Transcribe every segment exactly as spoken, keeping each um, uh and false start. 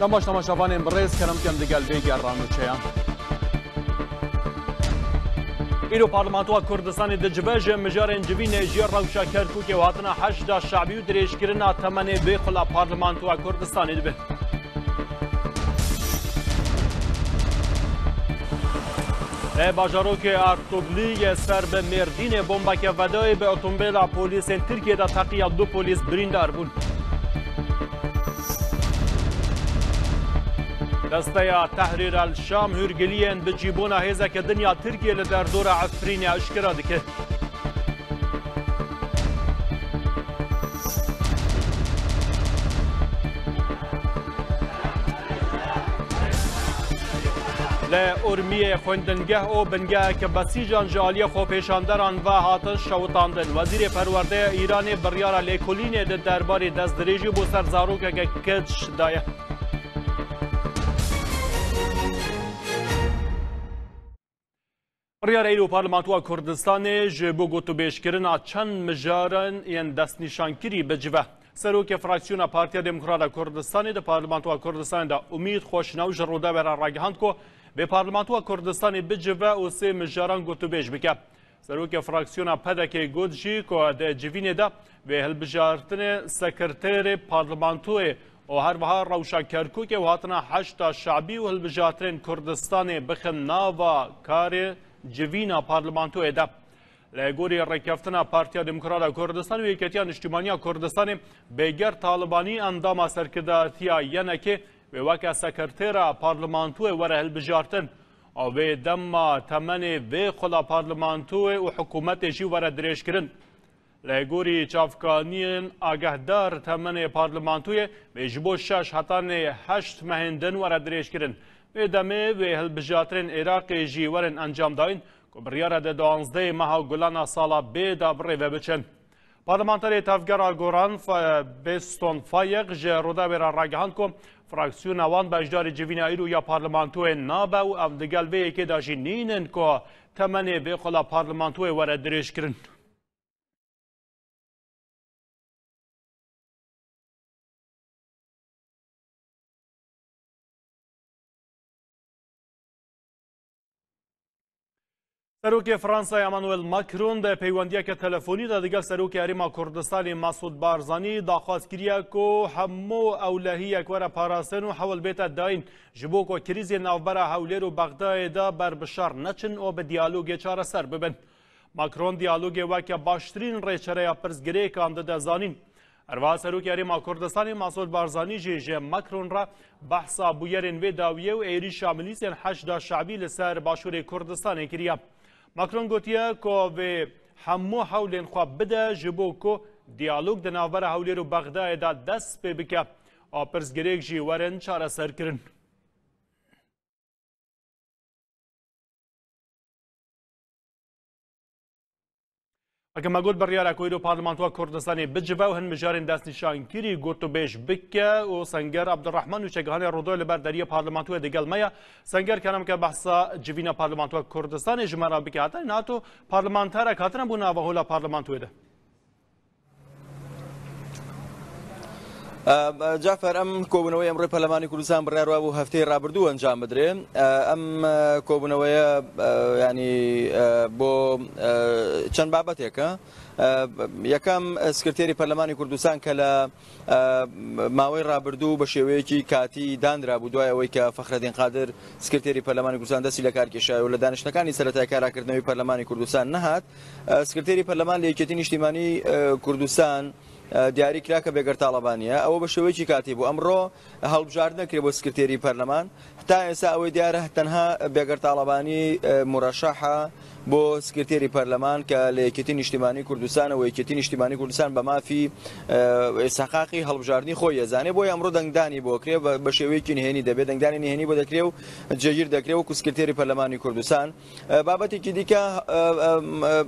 Em baş temaşevanên bi rêz, kerem kin digel vê gerra nûçeyan. Îro Parlamentoya Kurdistanê dicive ji mijarên civînê ji rewşa Kerkûkê û hatina Heşda Şabî û dirêjkirina temenê vê xula Parlamentoya Kurdistanê dibe. Lê bajarokê Artuglî yê ser bi Mêrdînê bombeke vedayê bi otomobîla polîsên Tirkiyê de teqiya du polîs birîndar bûn. Desteya Tehrîr el Şam hûrgiliyên bi cîbûna hêzeke din ya Tirkiyê li derdora Efrînê eşkera dike. Li Urmiyê xwendingeh û bingeheke besîcan ji aliyê xwepêşanderan ve hatin şewitandin. Wezîrê Perwerdeya Îranê biryara lêkolînê di derbarê destdirêjî bo ser zarokeke keç daye. Biryara îro Parlamentoya Kurdistanê ji bo gotûbêjkirina çend mijaran yên destnîşankirî bicive. Serokê fraksiyona Partiya Demokrata Kurdistanê di Parlamentoya Kurdistanê de Umît Xweşnaw ji Rûdawê re ragihand ku vê Parlamentoya Kurdistanê bicive û sê mijaran gotûbêj bike. Serokê fraksiyona P D K'ê got jî ku di civînê de vê hilbijartinê sekreterê parlamentoyê û her wiha rewşa Kerkûkê û hatina Heşda Şabî û hilbijartinên Kurdistanê bixin nava karê civîna parlamentoyê de. Li gorî rêkeftina Partiya Demokrata Kurdistan û Yeketiya Niştîmaniya Kurdistanê, Bêger Talibanî endama serkirdatiya yenekê wê weke sekretera parlamentoyê were hilbijartin. Û vê dema temenê vê xula parlamentoyê û hikûmetê jî were dirêjkirin. Li gorî çavkaniyên agehdar temenê parlamentoyê vê ji bo şeş hetanê heşt mehên din were dirêjkirin. Vê demê vê hilbijartinên Iraqê jî werin encamdayîn ku biryar e di duwazdehê meha Gulana sala bê de bi rê ve biçin. Parlamenterê Tevgera Goran Fa-, Beston Fayek ji Rûdawê re ragihand ku fraksiyona wan beşdarî civîna îro ya parlamentoyê nabe û ev digel vê yekê de jî nînin ku temenê vê xula parlamentoyê were dirêjkirin. Serokê Fransayê Emmanuel Macron di peywendiyeke telefonî de digel Serokê Herêma Kurdistanê Mesûd Barzanî daxwaz kiriye ku hemû ewlehiyek were parastin û hewl bête dayîn ji bo ku krîzê navbera Hewlêr û Bexdayê de ber bi şer neçin û bi diyalogê çareser bibin. Macron diyalogê weke baştirîn rêçereya pirsgirêkan dide zanîn. Herwiha Serokê Herêma Kurdistanê Mesûd Barzanî jî ji Macron re behsa bûyerên vê dawiyê û êrîşa milîsên Heşda Şabî li ser Başûrê Kurdistanê kiriye. Macron gotiye ku vê hemû hewlên xwe bide ji bo ku diyalog di navbera Hewlêr û Bexdayê de dest pê bike û pirsgirêk jî werin çareserkirin. Weke me got, biryara ku îro Parlamentoya Kurdistanê bicive û hin mijarên destnîşankirî gotûbêj bike û Senger Abdurrahman, nûçegihanê Rûdawê li ber deriyê Parlamentoyê digel me ye. Senger, kerem ke behsa civîna Parlamentoya Kurdistanê ji me re bike. Heta niha tu parlamenterek hatine bo nava hola Parlamentoyê de? Aa, Cafer, em kobûneweyê emrê Parlemanê Kurdistan biryar wabû hefteyê rabirdu encam bidrê. Aa, em, aa, kobûneweye, aa, yanî, aa, bo, aa, çend babeteke. Aa, yekem, aa, Sekreterê Parlemanê Kurdistan ke le, aa, mawê rabirdu be şêweyekî katî dandirabû, duaya wê ke Fexredîn Qadir, Sekreterê Parlemanê Kurdistan, destî le kar kêşaye û le daniştnekani seretayê karakirdinewê Parlemanê Kurdistan nehat. Sekreterê Parleman li Yekîtî Niştîmanî, e, Kurdistan, e, diyarî kira ke Bêger Talebanî ye. Ew be şêweyekî katî bû. Emro hewlbijartin kirî bo Sekreterî Parleman. Heta êsa ew ê diyar e, tenha Bêger Talebanî, e, mureşeha bo Sekreterî Parleman ke li Yekîtî Niştîmanî Kurdistan û Yekîtî Niştîmanî Kurdistan be mafî, e, îstihqaqî hewlbijartinî xwe yê zanê. Boye emro dengdanî bo kirê be, be şêweyekî nihênî debe. Dengdanê nihênî bo dekirê û cêgîr dekirê wekû Sekreterî Parlemanî Kurdistan. E, babetekî dîke, e, e, e,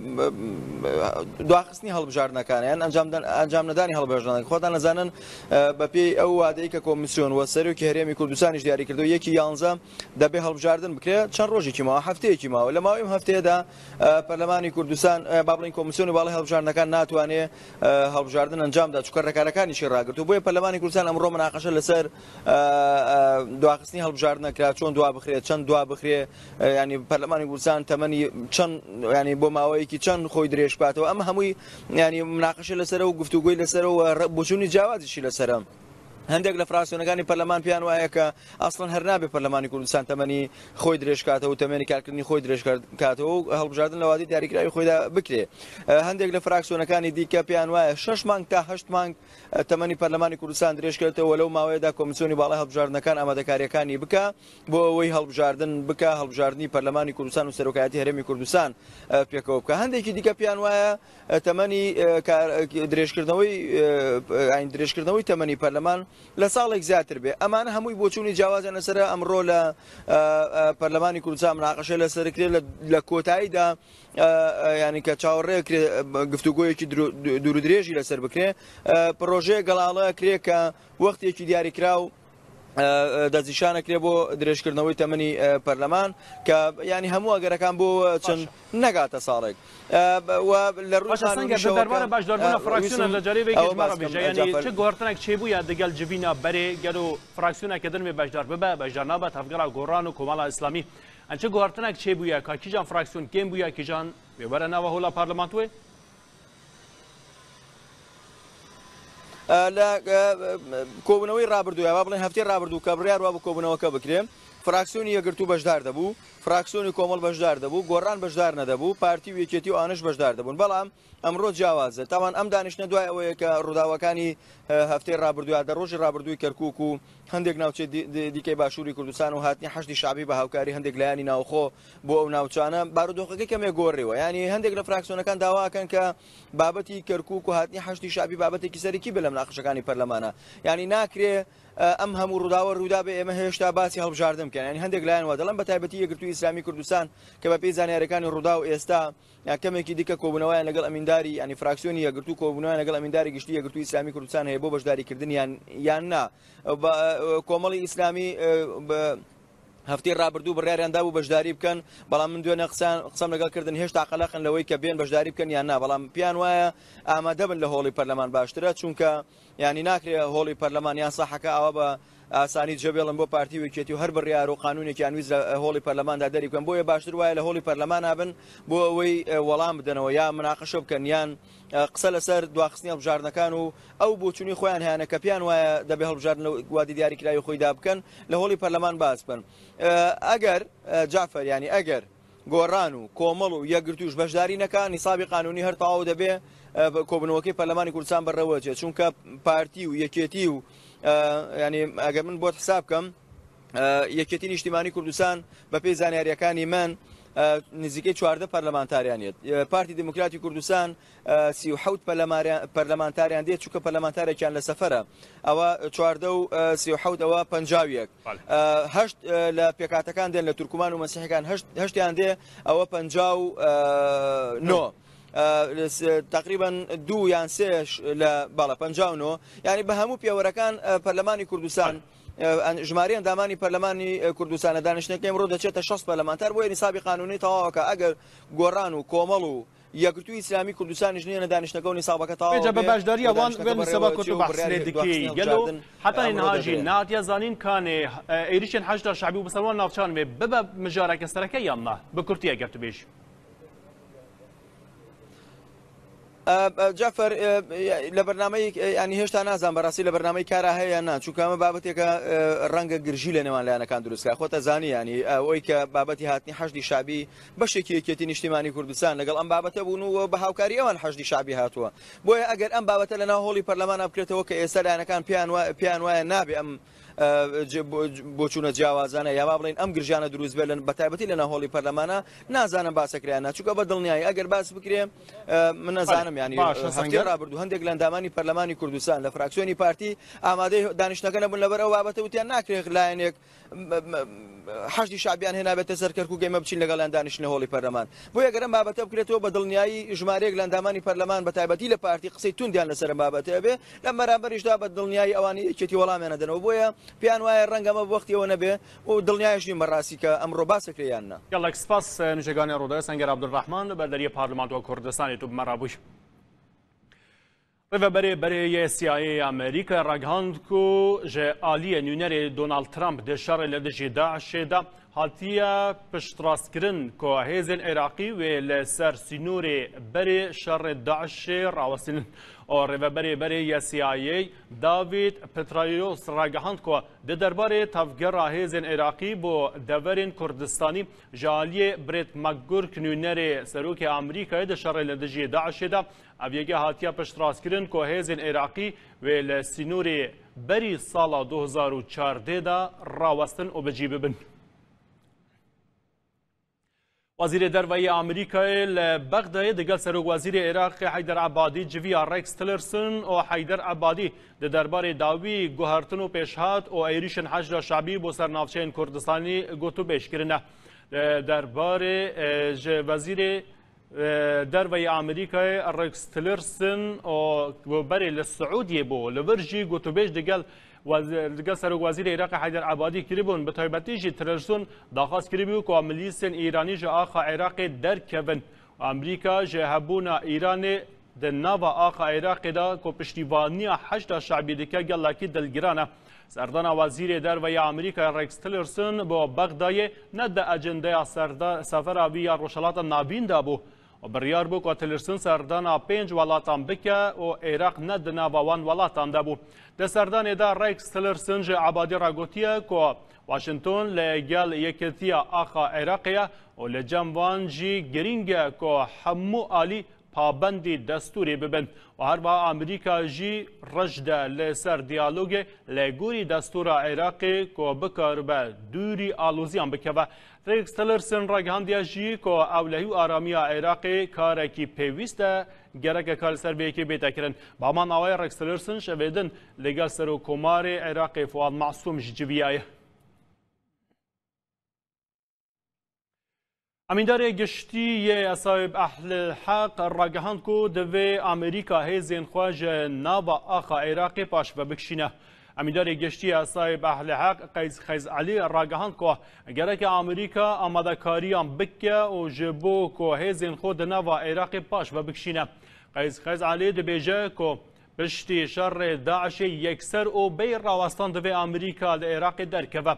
e, duaxistinî hewlbijartinekan e, yan encam dan-, encam دانی هەڵبژاردنەکە. خۆتان ئەزانن، ئە، بە پێی ئەو وادەی کە کۆمیسیۆن و سەرۆکی هەرێمی کوردستانیش دیاری کردەوە، یەکی یانزە دەبێ هەڵبژاردن بکرێت. چەند ڕۆژێکی ماوە، هەفتەیەکی ماوە. لە ماوەی ئەم هەفتەیەدا، ئە، پەرلەمانی کوردستان، ئە، با بڵێن کۆمیسیۆنی باڵای هەڵبژاردنەکان ناتوانێ، ئە، هەڵبژاردن ئەنجام دا، چونکە ڕێکارەکانیشی ڕاگرتووە. بۆیە پەرلەمانی کوردستان ئەمڕۆ مناقەشە لەسەر، ئە، ئە، دواخستنی هەڵبژاردنە کرا، چۆن دوا بخرێت، چەند دوا بخرێ، ئە، یعنی پەرلەمانی کوردستان تەمەنی چەند، یعنی بۆ ماوەیەکی چەند خۆی درێژ بکاتەوە. ئەمە هەمووی، یعنی مناقەشە لەسەرە و گفتوگۆی لەسەرە و ڕ-، بۆچوونی جیاوازیشی لەسەرە. هەندێک لە فراکسیۆنەکانی پەرلەمان پێیان وایە کە ئەسڵەن هەر نابێ پەرلەمانی کوردستان تەمەنی خۆی درێژ کاتەوە و تەمەنی کارکردنی خۆی درێژ کات-، کاتەوە و هەڵبژاردن لە وادەی دیاریکراوی خۆیدا بکرێ. ئە، هەندێک لە فراکسیۆنەکانی دیکە پێیان وایە شەش مانگ تا هەشت مانگ، ئە، تەمەنی پەرلەمانی کوردستان درێژ کردەوە، لەو ماوەیەدا کۆمیسیۆنی باڵای هەڵبژاردنەکان ئامادەکاریەکانی بکە بۆ ئەوەی هەڵبژاردن بکە، هەڵبژاردنی پەرلەمانی کوردستان و سەرۆکایەتی هەرێمی کوردستان، ئە، پێکەوە بکە. هەندێکی دیکە پێیان وایە، ئە، تەمەنی، ئە، کار-، ئە، درێژکردنەوەی، ئە، ئە، یعنی درێژکردنەوەی تەمەنی پەرلەمان لە ساڵێک زیاتر بێ. ئەمانە هەمووی بۆچوونی جیاوازە لەسەرە. ئەمڕۆ لە، ئە، ئە، پەرلەمانی کوردستان مناقەشە لەسەر کرێ، لە، لە کۆتاییدا، ئە، ئە، یعنی کە چاوەڕێ کرێ، ئە، گفتوگۆیەکی درو-، دو-، دوور و درێژی لەسەر بکرێ. ئە، پرۆژەیە گەڵاڵە کرێ کە وەختێکی دیاریکراو، ئە، ئە، دەستنیشانە کرێ بۆ درێژکردنەوەی تەمەنی، ئە، پەرلەمان کە یعنی هەموو ئەگەرەکان بۆ، ئە، چەند باشە. نەگاتە ساڵێک. ئە، بە-، و لە ڕووی باشە، سەنگە، قانونیشەوە دەربارە کە، بەشداربوونە ئە، فراکسیۆنە ویستم لە جارێ بێ ئەوە گەشتمە باس بکەم، ڕەبیژە، ئە، یعنی جعفر. چه گۆهارتنێک چێ بووە دەگەل جڤینە بەرێ گەل و فراکسیۆنێکە دن بێ بەشدار ببە، بەشدار نابە، تەڤگەرا گۆڕان و کۆمەڵە ئیسلامی. ئەن چه گۆهارتنێک چێ بووە، کا کیژان فراکسیۆن کێم بووە، کیژان وێ وەرە ناوە هۆڵە پارلمانتوێ؟ ئە، لە، ئە، کۆبوونەوەی ڕابردووە، با بڵێن هەفتەی ڕابردوو کە بڕیار وا بوو کۆبوونەوەکە بکرێ، فراکسیۆنی یەکگرتوو بەشدار دەبوو، فراکسیۆنی کۆمەڵ بەشدار دەبوو، گۆڕان بەشدار نەدەبوو، پارتی و یەکێتی و ئانش بەشدار دەبوون. بەڵام ئەمڕۆ جیاوازە. تاوان ئەم دانیشتنە دوای ئەوەیە کە ڕووداوەکانی، ئە، هەفتەی ڕابردووە، دە ڕۆژی ڕابردووی کەرکووک و هەندێک ناوچەی دی-، دی-، دیکەی باشووری کوردستان و هاتنی حەشدی شعبی بە هاوکاری هەندێک لایەنی ناوخۆ بۆ ئەو ناوچانە، بارودۆخەکەی کەمێک گۆڕیوە. یعنی هەندێک لە فراکسیۆنەکان داواکەن کە بابەتی کەرکووک و هاتنی حەشدی شعبی بابەتێکی سەرەکی بێ لە مناقەشەکانی پەرلەمانە. یعنی ناکرێ، ئە، ئەم هەموو ڕووداوە ڕوودا بێ، ئێمە هێشتا باسی هەڵبژاردن بکەین. یعنی هەندێک لایەن وا دەڵێن، بە تایبەتی یەکگرتووی ئیسلامی کوردستان کە بە پێی زانیاریەکانی ڕوودا و ئێستا، یان کەمێکی دیکە کۆبوونەوەیان لەگەڵ ئەمینداری، یعنی فراکسیۆنی یەکگرتوو کۆبوونەوەیان لەگەڵ ئەمینداری گشتی یەکگرتووی ئیسلامی کوردستان هەیە بۆ بەشداریکردن یان، یان نا. بە، ئە، کۆمەڵی ئیسلامی، ئە، بە هەفتەی ڕابردوو بڕیاریان دابوو بەشداری بکەن، بەڵام من دوێنێ قسان-، قسەم لەگەڵ کردن، هێشتا قەلەقن لەوەی کە بێن بەشداری بکەن یان نا، بەڵام پیان وایە ئامادە بن لە هۆڵی پەرلەمان باشترە، چونکە یعنی ناکرێ هۆڵی پەرلەمان یان ساحەکە ئاوا بە ئاسانی جێبێڵن بۆ پارتی و یەکێتی و هەر بڕیار و قانونێکیان ویست لە هۆڵی پەرلەماندا دەری بکەن. بۆیە باشتر وایە لە هۆڵی پەرلەمانا بن بۆ ئەوەی، ئە، وەڵام بدەنەوە یا مناقەشە بکەن یان، ئە، قسە لەسەر دواخستنی هەڵبژاردنەکان و ئەو بۆچوونی خۆیان هەیانە کە پیان وایە دەبێ هەڵبژاردن لە وادی دیاریکراوی خۆی دا بکەن، لە هۆڵی پەرلەمان باس بن. ئە، ئەگەر، ئە، جعفر، یعنی ئەگەر گۆڕان و کۆمەڵ و یەکگرتووش بەشداری نەکا، نیسابی قانونی هەر تەواو دەبێ، ئە، بە-، کۆبوونەوەکەی پەرلەمانی کوردستان بەڕێوە چێت. چونکە پارتی و یەکێتی و، ئە، یعنی ئەگەر من بۆت حساب بکەم، ئە، یەکێتی نیشتیمانی کوردستان بە پێی زانیاریەکانی من، ئە، نزیکەی چواردە پەرلەمانتاریان یەت. ئە، پارتی دیموکراتی کوردستان، ئە، سی و حەوت پەرلەماریا-، پەرلەمانتاریان دێت، چونکە پەرلەمانتارێکیان لە سەفەرە. ئەوە چواردە و، ئە، سی و حەوت، ئەوە پەنجا و یەک. بەڵێ. ئە، هەشت، ئە، لە پێکاتەکان دێن، لە تورکمان و مەسیحەکان هەشت، هەشتیان دێ، ئەوە پەنجا و نۆ. ئە، لە س-، تقریباً دوو یان سێش لە، بەڵێ، پەنجا و نۆ. یعنی بە هەموو پێوەرەکان، ئە، پەرلەمانی کوردستان، بەڵێ. ئە، ئەن-، ژمارەی ئەندامانی پەرلەمانی، ئە، کوردستان لە دانیشتنەکەی ئەمڕۆ دەچێتە شەست پەرلەمانتار، بۆیە نیسابی قانونی تەواوەکە. ئەگەر گۆڕان و کۆمەڵ و یەکگرتووی ئیسلامی کوردستانیش نییە لە دانیشتنەکە و نیسابەکە تەواو بێجە بە بێ، باشداریە بۆ وان دانیشتنەکە وێن سەبا بەڕێوە کورت و چێ و بەحسێ بڕیاری دکی دواخستنی گەلۆ هەڵبژاردن حتا ئەمڕۆ نهاژی دەدرێت. ناتیا زانین کانێ، ئە، ئێریشێن حەشدا شعبی و بسەروان ناوچان بێ ببە مژارەکە سەرەکە یان نا؟ بە کورتیە گەر تو بێژ. ئە، ئە، جەفەر، ئە، لە بەرنامەی، ئە، یعنی هێشتا نازان بەڕاستی لە بەرنامەی کارا هەیە یان نا، چونکە ئەمە بابەتێکە، ئە، ڕەنگە گرژی لە نێوان لایەنەکان دروستکە. خۆتە زانی، یعنی، ئەوەی کە بابەتی هاتنی حەشدی شعبی بەشێکی یەکێتی نیشتیمانی کوردستان لەگەڵ ئەم بابەتە بوون و بە هاوکاری ئەوان حەشدی شعبی هاتووە. بۆیە ئەگەر ئەم بابەتە لە ناو هۆڵی پەرلەمانا بکرێتەوە کە ئێستا لایەنەکان پێیان وا-، پێیان وایە نابێ ئەم، ئە، ج-، بۆ-، بۆچوونە جیاوازانە، یا با بڵێن ئەم گرژانە دروست بێت لە، بە تایبەتی لە ناهۆڵی پەرلەمانە، نازانم باسەکرایان نا، چونکە بە دڵنیایی ئەگەر باس بکرێ، ئە، من نەزانم، بەڵێ، یعنی، باشە، هەفتەی سەنگەر. ڕابردوو هەندێک لە ئەندامانی پەرلەمانی کوردستان لە فراکسیۆنی پارتی ئامادەی دانیشتنەکە نەبوون، لەبەر ئەو بابەتە وتیان ناکرێت لایەنێک م-، م-، حەشدی شعبیان هێنابێتە سەر کەرکووک، ئێمە بچین لەگەڵیان دانیشتنە هۆڵی پەرلەمان. بۆیە گەر ئەم بابەتە بکرێتەوە، بە دڵنیایی ژمارەیەک لە ئەندامانی پەرلەمان، بە تایبەتی لە پارتی، قسەی توندیان لەسەر ئەم بابەتە ئەبێ، لەم بەرامبەریشدا بە دڵنیایی ئەوانەی یەکێتی وەڵامیان ئەدەنەوە. بۆیە پێیان وایە ڕەنگە ئەمە بە وەختی ئەوە نەبێ و دڵنیایش نیم بەڕاستی کە ئەمڕۆ باسەکرێ یان نا. گەڵێک سپاس، نوێژەگانی ڕووداوی سەنگەر عەبدولڕەحمان لە بەردەریە پارلمانتوە کوردستانی تو بمە ڕابووی. Rêveberê berê yê C I A yê Amerîkayê ragihand ku ji aliyê nûnerê Donald Trump di şerê li dijî DAIŞê de hatiye piştrastkirin ku hêzên Iraqî wê li ser sînorê berê şerê DAIŞê rawestînin. Û rêveberê berê yê C I A, David Petraeus, ragihand ku di derbarê tevgera hêzên Iraqî bo deverên Kurdistanî ji aliyê Brett McGurk, nûnerê serokê Amerîkayê di şerê li dijî DAIŞê de, ev yeke hatiye piştrastkirin ku hêzên Iraqî wê li sînorê berî sala du hezar û çardeh de rawestin û bi cî bibin. Wezîrê Derve yê Amerîkayê li Bexdayê digel Serokwezîrê Iraqê Heyder Ebadî civiya. Rex Tillerson û Heyder Ebadî di derbarê dawî guhertin û pêşhat û êrîşên Heşda Şebî bo ser navçeyên Kurdistanî gotûbêj kirine. Di derbarê, e, ji Wezîrê e, Derve yê Amerîkayê Rex Tillerson û ku berê li Siûdiyê bû, li vir jî gotûbêj digel wez-, digel Serokwezîrê Iraqê Heyder Ebadî kiribûn. Bi taybetî jî Tillerson daxwaz kiribû ku milîsên Îranî ji axa Iraqê derkevin. Amerîka ji hebûna Îranê di nava axa Iraqê de ku piştîvaniya Heşda Şebî dike gelekî dilgiran e. Serdana Wezîrê Derve ya Amerîkayê Rex Tillerson bo Bexdayê ne di ecendeya serda-, sefera wî ya Rojhilata Navîn de bû. Û biryar bû ku Tillerson serdana pênc welatan bike û Iraq ne di nava wan welatan de bû. Di serdanê de Rex Tillerson ji Ebadî re gotiye ku Washington li gel yekîtiya axa Iraqê ye û li cem wan jî girîng e ku hemû alî pabendî destûrê bibin û herwiha Amerîka jî reş de li ser diyalogê li gorî destûra Iraqê ku bikaribe dûrî aloziyan bikeve. Rex Tillerson ragihandiye jî ku ewlehî û aramiya Iraqê karekî pêwîst e, gereke kar li ser vê yekê bête kirin. Bi heman awayî Rex Tillerson şevê din li gel Serokkomarê Iraqê Fuad Masûm jî civiyaye. Emîndarê Giştî yê Esayib Ehlil Heq ragihand ku divê Amerîka hêzên xwe ji nava axa Iraqê paş ve bikişîne. Emîndarê Giştî yê Esayib Ehlil Heq Qeys Xeys Elî ragihand ku gereke Amerîka amadekariyan bike û ji bo ku hêzên xwe di nava Iraqê paş ve bikişîne. Qeys Xeys Elî dibêje ku piştî şerê DAIŞê yekser û bê rawestan divê Amerîka li Iraqê derkeve.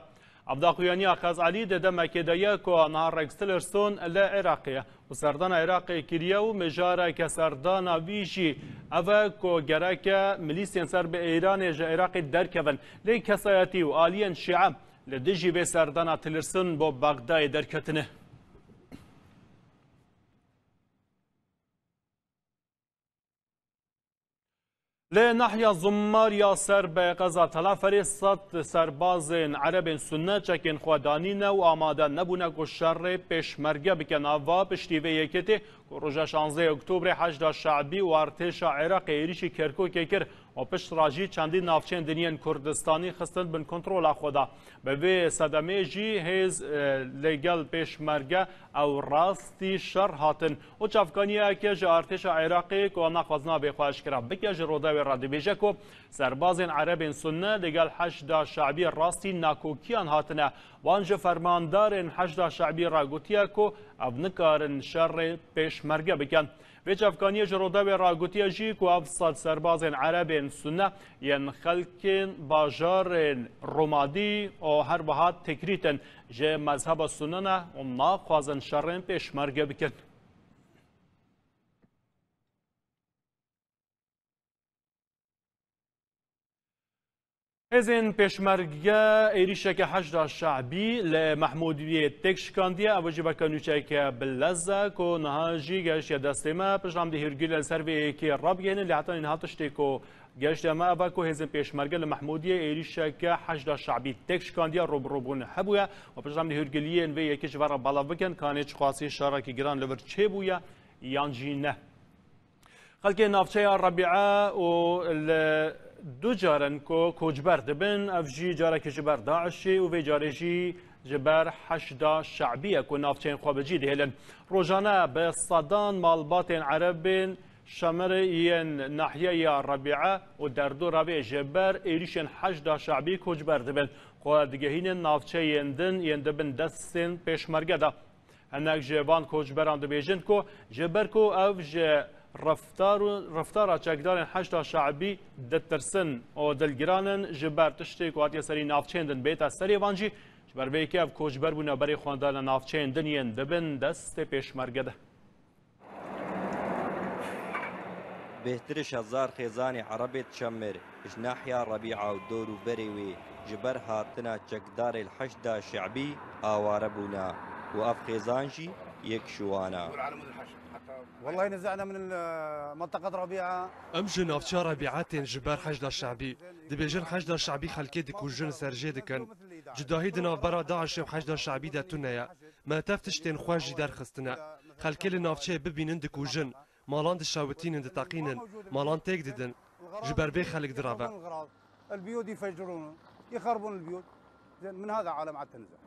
Ev daxuyaniya Xeys Elî di demekê de ye ku niha Rex Tillerson li Iraqê ye û serdana Iraqê kiriye û mijareke serdana vî jî ev e ku gereke milîsên ser bi Îranê ji Iraqê derkevin. Lê kesayetî û aliyên Şîe li dijî vê serdana Tillerson bo Bexdayê derketine. Li nahiya Zumar ya ser bi qeza Telaferê sed serbazên erebên Sunne çekên xwe danîne û amade nebûne ku şerê pêşmerge bikin. Ava piştî vê yekê tê ku roja şanzdeh Oktobrê Heşda Şe'bî û artêşa Iraqê êrîşî Kerkûkê kir û pişt re jî çendî navçeyên din yên Kurdistanî xistin bin kontrola xwe de. Bi vê sedemê jî hêz, e, li gel pêşmerge ew rastî şer hatin û çavkaniyeke ji artêşa Iraqê ku naxwazina vê xwe eşkera bike ji Rûdawê re dibêje ku serbazên erebên Sunne li gel Heşda Şe'bî rastî nakokiyan hatine. Wan ji fermandarên Heşda Şe'bî re gotiye ku ev nikarin şerê pêşmerge bikin. Vê çavkaniyê ji Rûdawê re gotiye jî ku ev sed serbazên erebên Sunne yên xelkên bajarên Romadî û her wiha Tikrît in, ji mezheba Sunne ne û naxwazin şerên pêşmerge bikin. Hêzên pêşmerge êrîşeke Heşda Şe'bî li Mehmûdiyê têk şikandiye. Ev jî weke nûçeyeke bi lez e ku niha jî gehiştiye destê me. Pişt re em dê hûrgiliyên ser vê yekê rabigihînin, lê heta niha tiştê ku gehiştiye me ev e ku hêzên pêşmerge li Mehmûdiyê êrîşeke Heşda Şe'bî têk şikandiye, rûbirûbûn hebûye û pişt re em dê hûrgiliyên vê yekê ji we re belav bikin, kanê çiqasî şerekî giran li vir çêbûye yan jî ne. Xelkê navçeya Rebîe û li du car in ku koçber dibin, ev jî carekî ji ber DAIŞê û vê carê jî ji ber Heşda Şe'bî ye ku navçeyên xwe bi cî dihêlin. Rojane bi sedan malbatên Erebên Şemir yên nahiyeya Rebîe û derdora vê ji ber êrîşên Heşda Şe'bî koçber dibin. Xwe digihînin navçeyên din yên dibin destên pêşmerge de. Hinek ji van koçberan dibêjin ku ji ber ku ev ji reftar û reftara çekdarên Heşda Şe'bî ditirsin û dilgiran in, ji ber tiştê ku hatiye serî navçeyên din bête serê van jî, ji ber vê yekê ev koçber bûne berê xwe dane navçeyên din yên dibin destê pêşmerge de. Bêhtir ji hezar xêzanê Erebê di Şemir, ji nahiya Rebîa û dor û berê wê ji ber hatina çekdarê li Heşda Şe'bî aware bûne û ev xêzan jî yek ji wan e. والله نزعنا من ال-، منطقة ربيعة. Em ji navçeya Rebîa tên ji ber Heşda Şe'bî. Dibêjin Heşda Şe'bî xelkê dikujin, serjê dikin. Cudahî di navbera DAIŞê û Heşda Şe'bî de tune ye. Me tev tiştên xwe jî derxistine. Xelkê li navçeyê bibînin dikujin. Malan dişewitînin, diteqînin. Malan têk didin. Ji ber vê xelk direve. البيوت يفجرون، يخربون البيوت. زين، من هذا عالم عاد تنزع.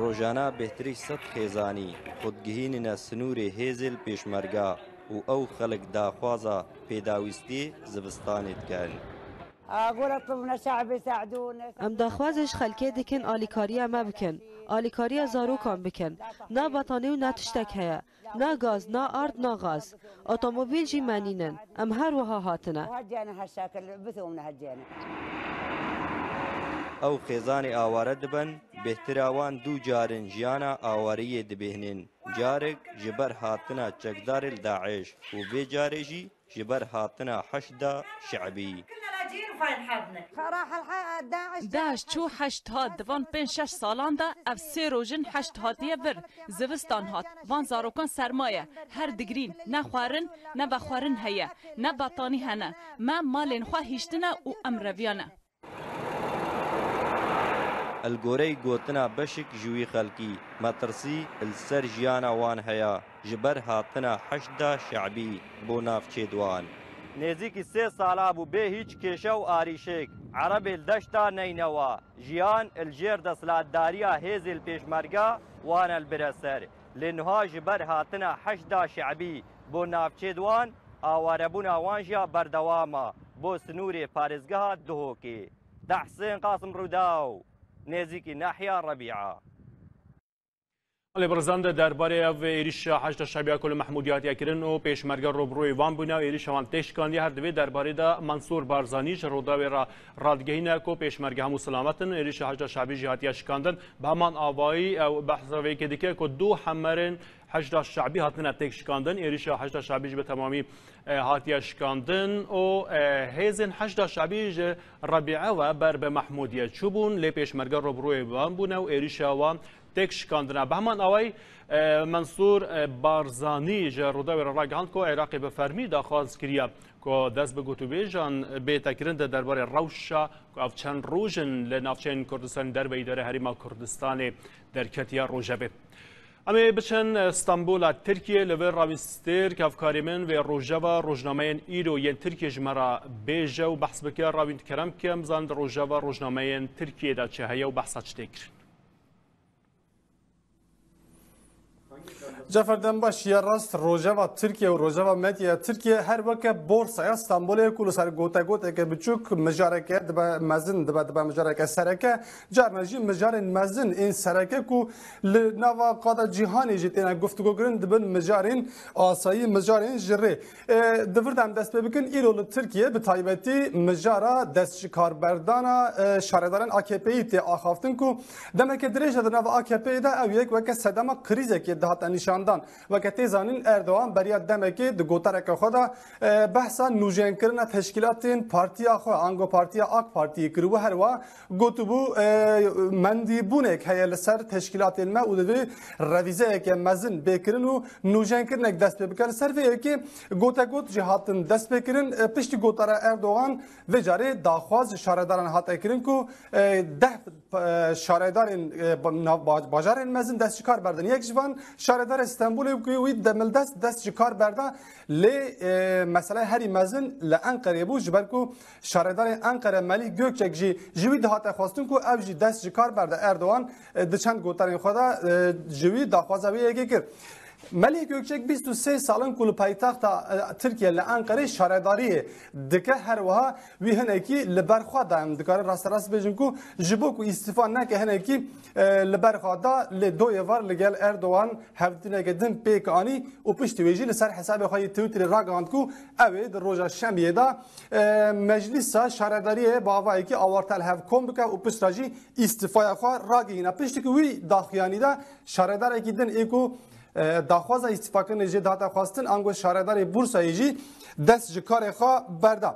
Rojana bêhtirî sed xêzanî xwe digihînine sinûrê hêzê li pêşmerga û ew xelk daxwaza pêdawîstiyê zivistanê dikin. أقول اطلبنا شعب يساعدونا. Em daxwazê ji xelkê dikin alîkariya me bikin. Alîkariya zarokan bikin. Na betanî û na tiştek heye. Na gaz, na ard, na gaz. Otomobîl jî me nînin. Em her wiha hatine. وهجينا هالشاكل، بثومنا هجينا. Ew xêzanê aware dibin, bêhtira wan du carin jiyana awariyê dibêhnin. Carek ji ber hatina çekdarê li DAIŞ û vê carê jî ji ber hatina Heşda Şe'bî. كلنا لاجئين وفاين حالنا. راح الح-، داعش. DAIŞ çû, heşd hat. Di van pênc şeş salan de ev sê roj in heşd hatiye vir. Zivistan hat. Van zarokan serma ye. Her digrîn. Ne xwarin, ne vexwarin heye. Ne betanî hene. Me malên xwe hiştine û em reviyane. Li goreyê gotina beşik ji wî xelkî, metirsî li ser jiyana wan heye ji ber hatina Heşda Şe'bî bo navçê di wan. Nêzîkî sê sala bû bê hîç kêşe û arîşek Erebê li deşta Neynewa jiyan li jêr desthilatdariya hêzê li pêşmerga wan e li bire ser. Lê niha ji ber hatina Heşda Şe'bî bo navçê di wan, awarebûna wan jî ya berdewam e bo sinûrê parêzgeha Duhokê. Tehsên Qasim Rûdaw, nêzîkî nahiya Rebîa. Lê birizan de derbarê ev êrîşa Heşda Şe'bî ya ku li Mehmûdiyê hatiye kirin û pêşmerge rûbirûyê wan bûne û êrîşa wan tê şikandiye, her di vê derbarê de Mansûr Barzanî ji Rûdawê re radigihîne ku pêşmerge hemû selamet in, êrîşa Heşda Şe'bî jî hatiye şikandin. Bi heman avayî ew behsa vê yekê dike ku du hemerên Heşda Şe'bî hatine têk şikandin. Êrîşa Heşda Şe'bî jî bi temamî, e, hatiye şikandin û, e, hêzên Heşda Şe'bî ji Rebîe ve ber bi Mehmûdiyê çûbûn, lê pêşmerge rûbirûyê wan bûne û êrîşa wan têk şikandine. Bi heman awayî, e, Mensûr, e, Barzanî ji Rûdawê re ragihand ku Iraqê bi fermî daxwaz kiriye ku dest bi gotûbêjan bête kirin di derbarê rewşa ku ev çend roj in li navçeyên Kurdistanê derve îdare Herêma Kurdistanê derketiye rojevê. Em ê biçin Stenbola Tirkiyê, li vir Rawîn Stêrk, hevkarê min vê rojeva rojnameyên îro yên Tirkiyê ji me re bêje û behs bike. Rawîn, kerem ke, em bizan di rojeva rojnameyên Tirkiyê de çi heye û behsa çi tê kirin? Cafer, dem baş, ya rast, rojeva Tirkiye û rojeva medyaya Tirkiye her weke borsaya Stenbolê ku li ser gotegoteke biçûk mijareke dibe mezin, dibe, dibe mijareke sereke, carna jî mijarên mezin ên sereke ku li nava qada cîhanê jî têne guftûgo kirin, dibin mijarên asayî, mijarên ji rê. E, di vir de em dest pê bikin, îro li Tirkiye bi taybetî mijara destjikarberdana, e, şaredarên A K P'yî tê axaftin ku demeke dirêj e di nava A K P'yê de ew yek weke sedema krîzekê dihat hate nîşandan. Weke tê zanîn, Erdogan beriya demekê di gotareke xwe de, e, behsa nûjenkirina teşkîlatên partiya xwe, ango partiya AK Partiyê kiribû. Herwa gotibû, e, mendîbûnek heye li ser teşkîlatên me û divê revîzeyeke mezin bê kirin û nûjenkirinek dest pê bike. Li ser vê yekê gotegot jî hatin dest pê kirin. E, piştî gotara Erdogan vê carê daxwaz ji şaredaran hate kirin ku, e, deh, e, şaredarên, e, ba-, nav-, ba-, bajarên mezin dest ji kar berdin. Yek ji van şaredarê Stenbolê bû ku wî demildest dest ji kar berda. Lê, e, mesele herî mezin li Enqerê bû, ji ber ku şaredarê Enqere Melih Gökçek jî ji wî dihate xwestin ku ev jî dest ji kar berde. Erdogan, e, di çend gotarên xwe de, e, ji wî daxwaza wê yekê kir. Melih Gökçek bîst û sê sal in ku li paytexta, e, Tirkiye li Enqerê şaredariyê dike, her wiha wî hinekî li ber xwe da. Em dikarin rasterast bêjin ku ji bo ku îstîfa neke hinekî, e, li ber xwe da, lê doyê var li gel Erdogan hevdîtineke din pêk anî û piştî wê jî li ser hesabê xwe yê Twitterê ragihand ku ew ê di roja şemiyê de, e, meclîsa şaredariyê bi avayekî awarte li hev kom bike û piştre jî îstîfaya xwe ragihîne. Piştî ku wî daxuyanî de şaredarekî din ê ku, e, daxwaza îstîfakirinê jê dihate xwestin, ango şaredarê Bursayê jî dest ji karê xwe berda.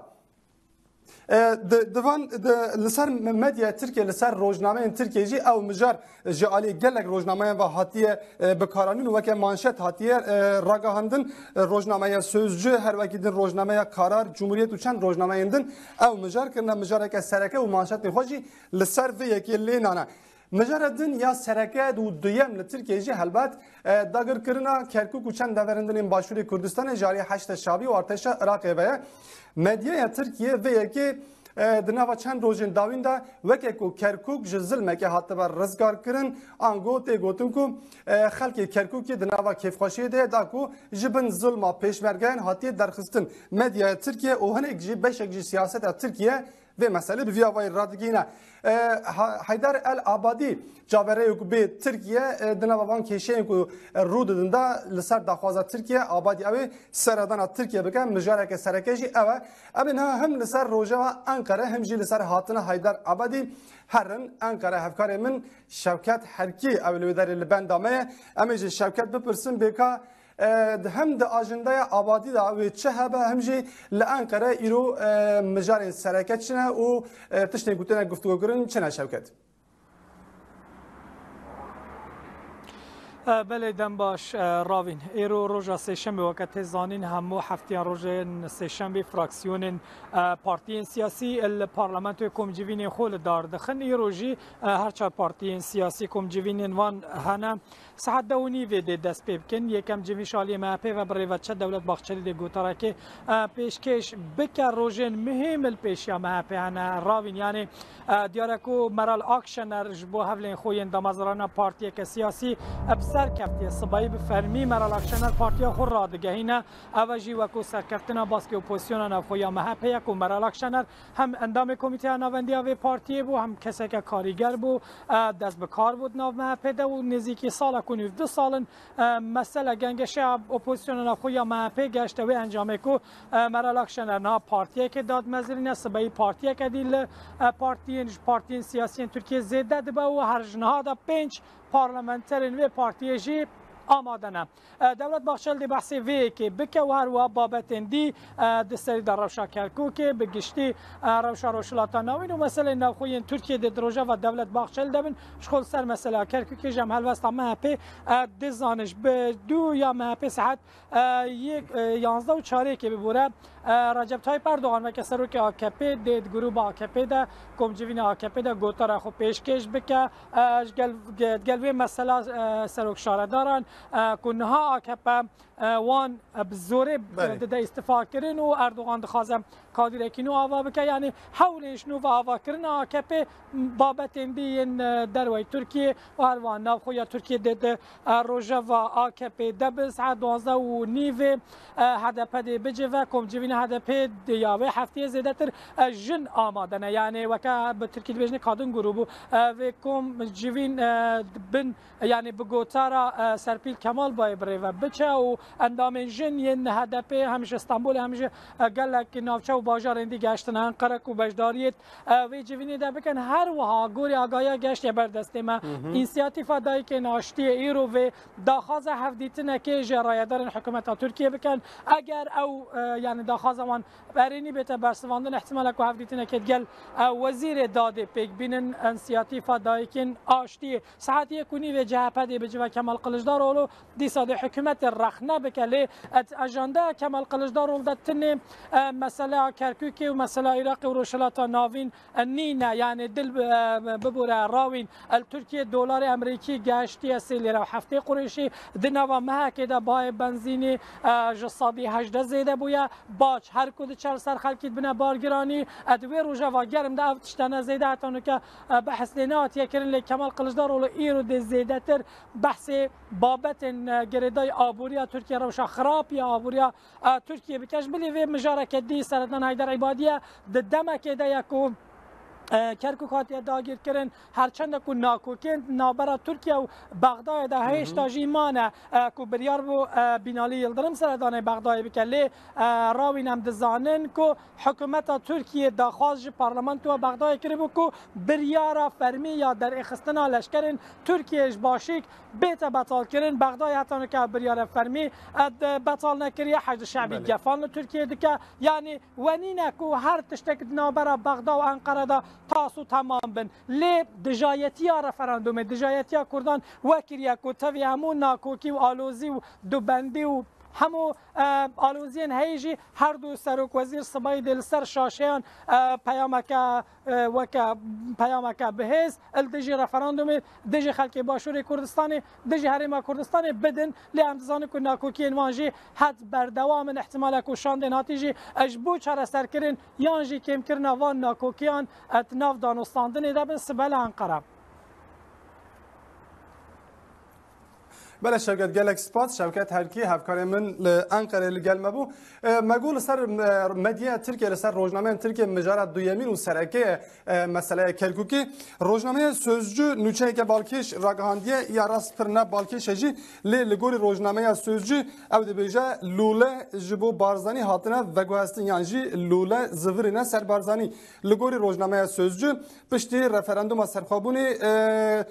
E, di, di van, di, li ser medyaya Tirkiye, li ser rojnameyên Tirkiye jî ew mijar ji alî gelek rojnameyan ve hatiye, e, bikaranîn û weke manşet hatiye, e, ragihandin. E, rojnameya Sözcü, her wekî din rojnameya Karar, Cumhuriyet û çend rojnameyên din ew mijar kirine mijareke sereke û manşetên xwe jî li ser vê yekê lê nane. Mijara din ya sereke û duyem li Tirkiyeyê jî helbet, e, dagirkirina Kerkûk û çend deverên din ên Başûrê Kurdistanê ji alî Heşda Şabî û artêşa Iraqê ve ye. Medyaya Tirkiye vê yekê, e, di nava çend rojên dawîn de weke ku Kerkûk ji zilmekê hatibe rizgarkirin, ango tê gotin ku, e, xelkê Kerkûkê di nava kêfxweşiyê de ye, da ku ji bin zilma pêşmergeyan hatiye derxistin. Medyaya Tirkiye û hinek jî beşek ji siyaseta Tirkiye vê meselê bi vî avayî radigihîne. E, Ha-, Heyder El Abadî, çaverêyê ku bê Tirkiye, e, di nava van kêşeyên ku, e, rû didin de li ser daxwaza Tirkiye, Abadî ew ê seredana Tirkiye bike, mijareke sereke jî ew e. Em ê niha him li ser rojeva Enqere, him jî li ser hatina Heyder Abadî herin Enqere. Hevkarê min Şevket Herkî ew li wê derê li benda me ye. Em ê ji Şevket bipirsin bê ka E, di hem di ajandaya Abadî de wê çi hebe, hem jî li Enqere îro, e, mijarên sereke çi ne û, e, tiştên ku têne guftûgokirin çi ne, Şevket? E, belê, dem baş, e, Ravîn. Îro roja sêşemê, weke tê zanîn, hemû heftiyan rojên sêşemê fraksiyonên, e, partiyên siyasî li parlamentoyê komcivînên xwe li dar dixin. Îro jî, e, her çar partiyên siyasî komcivînên wan hene. Saet deh û nîvê dê dest pê bikin. Yekem civîn ji aliyê M H P ve bi rêveçe Dewlet Bahçelî dê gotarekê, e, pêşkêş bike. Rojên muhîm li pêşiya M H P hene. Ravîn, yanî, e, diyar e ku Meral Akşener ji bo hevlên xwe yên damezrana partiyeke siyasî, e, bi ser keftiye. Sibayî bi fermî Meral Akşener partiya xwe radigehîne. Ev e jî wekû serkeftina baskê opozisyona navxwe ya M H P ye ku Meral Akşener hem endamê Komîteya Navendiya vê partiyê bû, hem keseke karîger bû, e, dest bi kar bû di nav M H P de û nêzîkî salek û nîv, du sal in, e, mesele gengeşeya opozisyona navxwe ya M H P gehişte wê encamê ku, e, Meral Akşener niha partiyeke dadmezirîne, sibeyî partiyeke dî li, e, partiyên, ji partiyên siyasiyên Tirkiyê zêde dibe û her ji niha de pênc parlamenterên vê partiyê jî amade ne. E, Dewlet Bahçeli dê behsê vê yekê bike û her wiha babetên dî, e, di serî de rewşa Kerkûkê, bi giştî, e, rewşa Rojhilata Navîn û meseleyên navxwe yên Tirkiyê dê di rojeva Dewlet Bahçeli de bin. Ji xwe li ser mesela Kerkûkê jî em helwesta M H P, e, dê zanin ji bi du ya M H P saet, e, yek, e, yanzdeh û çarêkê bibûre. E, Recep Tayyip Erdogan weke serokê A K P dê di grûba A K P de, komcivîna A K P de gotara xwe pêşkêş bike. E, ji gel, ge-, gel vê mesela, e, serok şaredaran, e, ku niha A K P, e, wan, e, bi zorê, e, Belê. dide îstifa kirin û Erdogan dixwaze kadîrekî nû ava bike. Yanî hewlên ji nû ve avakirina A K P babetên dî yên, e, derwey Tirkiyê û her wiha navxwe ya Tirkiyê dê di, e, rojeva A K P de bin. Saet duwazdeh û nîvê, e, H D P dê bicive. Komcivîna H D P dê ya wê hefteyê zêdetir, e, jin amade ne. Yanî weke bi tirkî dibêjin kadın grûbû. E, vê komcivîn, e, bin, yanî bi gotara, e, Serpîl Kemal bayê bi rê ve biçe û endamên jin yên H D P hem ji Stenbolê hem ji, e, gelek navçe û bajarên dî gehiştine Enqere ku beşdariyê, e, vê civînê de bikin. Her wiha gorî agahiya gehiştiye ber destê me. Hı hı. Însiyatîfa Dayikên Aştiyê îro vê daxwaza hevdîtinekê ji rayedarên hikûmeta Tirkiyê bikin. Eger ew, e, yani daxwaza wan erênî bête bersivandin, ihtimal e ku hevdîtinekê digel, e, wezîrê dadê pêk bînin, Însiyatîfa Dayikên Aştiyê. Saet yek û nîvê C H P dê bi civa Kemal Kılıçdaroğlu dîsa dê hikûmetê rexne bike. Lê et ajanda Kemal Kılıçdaroğlu de tinê, e, mesela Kerkûkê û mesela Iraqê û Rojhilata Navîn, e, nîne. Yani dil bi-, e, bibûre rawîn. El Tirkiye dolarê Amerîkî gehiştiye sê lîre û heftê qurêşî. Di nava mehekê de bahê benzînî, e, ji sedî hejdeh zêde bûye. Bac her ku diçe li ser xelkî dibine bargiranî. E, di wê rojeva germ de ev tiştene zêde heta nuke, e, behs lê nehatiye kirin. Lê Kemal Kılıçdaroğlu îro dê zêdetir behsê babetên, e, girêdayî aboriya Tirkiye, rewşa xirab ya aboriya, e, Tirkiye bike. Ji bilî vê mijareke dî Seredan Heyder Îbadiye di demekê de ye ku, e, Kerkûk hatiye dagîrkirin. Her çende ku nakokên navbera Tirkiye û Bexdayê de Hı hı. hêşta jî mane, e, ku biryar bû, e, Binalî Yildirim seredanê Bexdayê bike. Lê, e, rawîn em dizanin ku hikûmeta Tirkiye daxwaz ji parlamentoya Bexdayê kiribû ku biryara fermî ya derêxistina leşkerên Tirkiye ji Başîk bête betalkirin. Bexdayê heta nike ev biryara fermî, e, de betal nekiriye. Heşd Şebî Belê. gefan li Tirkiye dike. Yani we nîne ku her tiştek di navbera Bexda û Enqere de tas û temam bin. Lê dijayetiya referandumê, dijayetiya Kurdan we kiriye ku tevî hemû nakokî û alozî û dubendî û hemû, e, aloziyên heyî jî her du serokwezîr sibayî dê li ser şaşeyan, e, peyameke, e, weke peyameke bihêz li dijî referandumê, dijî xelkê Başûrê Kurdistanê, dijî Herêma Kurdistanê bidin. Lê em dizanin ku nakokiyên wan jî het berdewam in. Ihtimale ku şandên hatî jî, e, ji bo çareserkirin yan jî kêmkirina van nakokiyan, e, di nav danûstandinê de bin, sibe li Enqere. Belê Şevket, gelek spas. Şevket Herkî, hevkarê min li Enqerê li gel me bû. E, me got li ser, e, medyaya Tirkiye, li ser rojnameyên Tirkiye mijara duyemîn û sereke ye, e, meseleya Kerkûkê. Rojnameya Sözcü nûçeyeke balkêş ragihandiye, ya rast pir ne balkêş e jî, lê li gorî rojnameya Sözcü ew dibêje lûle ji bo Barzanî hatine veguhestin yan jî lûle zivirîne ser Barzanî. Li gorî rojnameya Sözcü piştî referanduma serxwebûnê, e,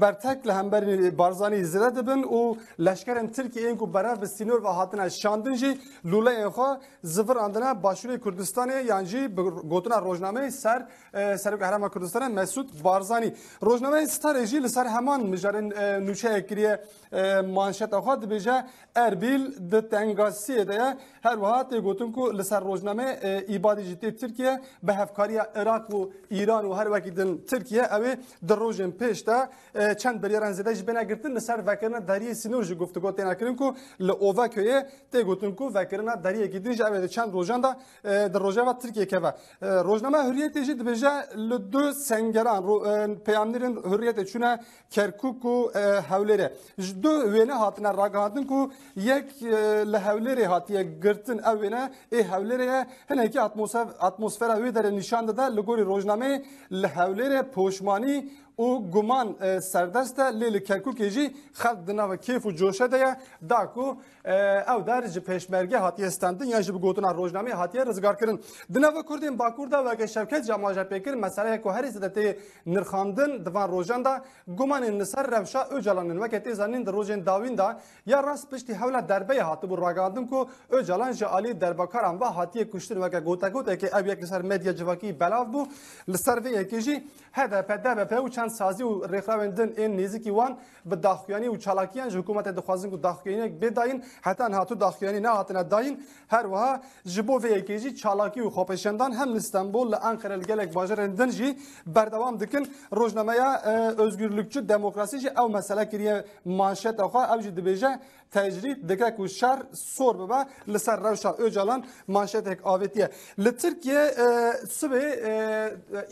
bertek li hemberî Barzanî zêde dibin û leşkerên Tirkiyê yên ku berev bi sînor ve hatine şandin jî lûleyên xwe zivirandine Başûrê Kurdistanê yan jî bi gotina rojnameyê ser, e, Serokê Herêma Kurdistanê Mesûd Barzanî. Rojnameyê Starê jî li ser heman mijarên, e, nûçeyek kiriye, e, manşeta xwe, dibêje Erbîl di tengasiyê de ye. Her wiha tê gotin ku li ser rojnameyê, e, Îbadî jî tê Tirkiye bi hevkariya Iraq û Îran û her wekî din Tirkiye, ew ê di rojên pêş de, e, çend biryaran zêde jî bêne girtin. Li ser vekirina dariyê sînor jî guftûgo têne kirin ku li Ovaköyê tê gotin ku vekirina dariyekî din jî ew ê di çend rojan de, e, di rojeva Tirkiye keve. E, rojnama Hurriyetê jî dibêje li du sengeran ro-, e, peyamnêrên Hurriyetê çûne Kerkûk û, e, Hewlêrê. Ji du wêne hatine ragihandin ku yek, e, li Hewlêrê hatiye girtin, ew wêne ê Hewlêrê ye, hinekî atmosfe-, atmosfera wê derê nîşan dide. Li gorî rojnameyê li Hewlêrê poşmanî û guman, e, serdest e, lê li Kerkûkê jî xelk di nava kêf û coşe de ye, da ku, e, ew der ji pêşmerge hatiye stendin yan jî bi gotina rojnameyê hatiye rizgarkirin. Di nava Kurdên Bakur de weke Şevket jî amaje pê kir, meseleyek ku herî zêde tê nirxandin di van rojan de gumanên li ser rewşa Ocalan in. Weke tê zanîn di rojên dawîn de ya rast piştî hewla derbeyê hatibû ragihandin ku Ocalan ji alî derbakaran ve hatiye kuştin. Weke gotegotekê ew yek li ser medya civakî belav bû. Li ser vê yekê jî H D P, D B P û çend sazî û rêxrawên din ên nêzîkî wan bi daxuyanî û çalakiyan ji hikûmetê dixwazin ku daxuyaniyek bê dayîn, heta niha tu daxuyanî nehatine dayîn. Her wiha ji bo vê yekê jî çalakî û xwepêşandan hem li Stenbol, li Enqere, li gelek bajarên din jî berdewam dikin. Rojnameya, e, Özgürlükçü Demokrasî jî ew mesele kiriye manşeta xwe, ew jî dibêje tecrîd dike ku şer sor bibe li ser rewşa Ocalan, manşetek avêtiye. Li Tirkiye, e, sibê, e,